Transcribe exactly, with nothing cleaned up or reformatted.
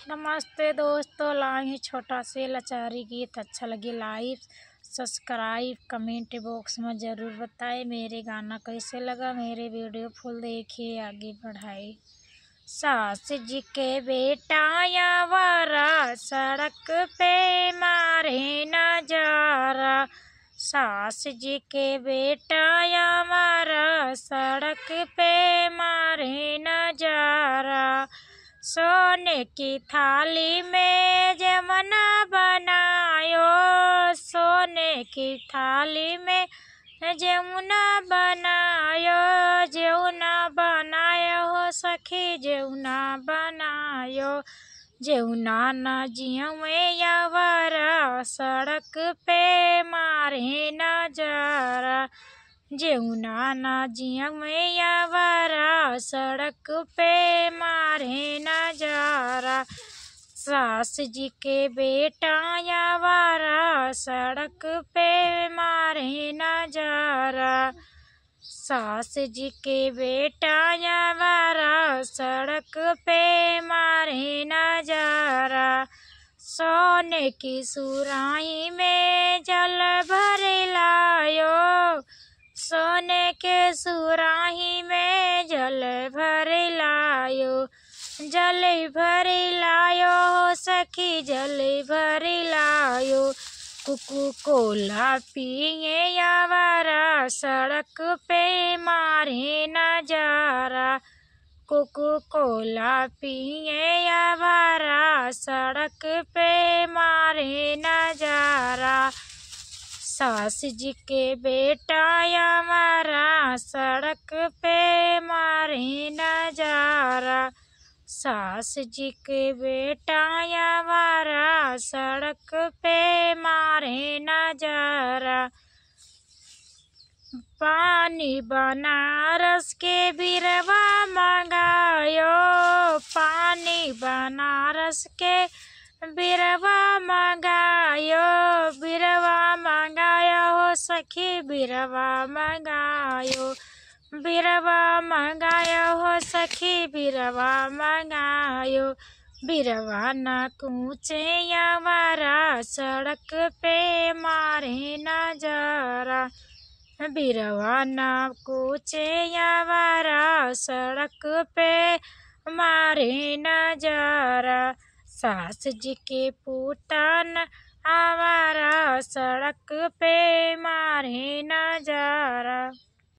नमस्ते दोस्तों, लाए हैं छोटा से लाचारी गीत। अच्छा लगे like, subscribe, comment box में ज़रूर बताएं। मेरे गाना कैसे लगा, मेरे video full देखिए, आगे बढ़ाए। सास जी के बेटा आवारा, सड़क पे मारे नजारा। सास जी के बेटा आवारा, सड़क पे मारे नजारा। सोने की थाली में जेवना बनायो, सोने की थाली में जेवना बनायो, जेवना बनायो हो सखी, जेवना बनायो। जेवना ना जियवे आवारा, सड़क पे मारे नजारा। जेवना ना जियवे आवारा, सड़क पे मारे नजारा। सास जी के बेटा आवारा, सड़क पे मारे नजारा। सास जी के बेटा आवारा, सड़क पे मारे नजारा। सोने की सुराही में जल भर लायो, सोने के सुराही में जल भर लायो, जल भर लायो हो सखी, जल भर लायो। कोको कोला पिए आवारा, सड़क पे मारे नजारा। कोको कोला पिए आवारा, सड़क पे मारे नजारा। सास जी के बेटा आवारा, सड़क पे मारे नजारा। सास जी के बेटा आवारा, सड़क पे मारे नजारा। पानी बनारस के बिरवा मंगायो, पानी बनारस के बिरवा मंगायो, बिरवा मंगायो हो सखी, बिरवा मंगायो, बिरवा मंगायो हो सखी, बिरवा मंगायो। बिरवा ना कूचे आवारा, सड़क पे मारे नजारा। बिरवा ना कूचे आवारा, सड़क पे मारे नजारा। सास जी के पूतन आवारा, सड़क पे मारे नजारा।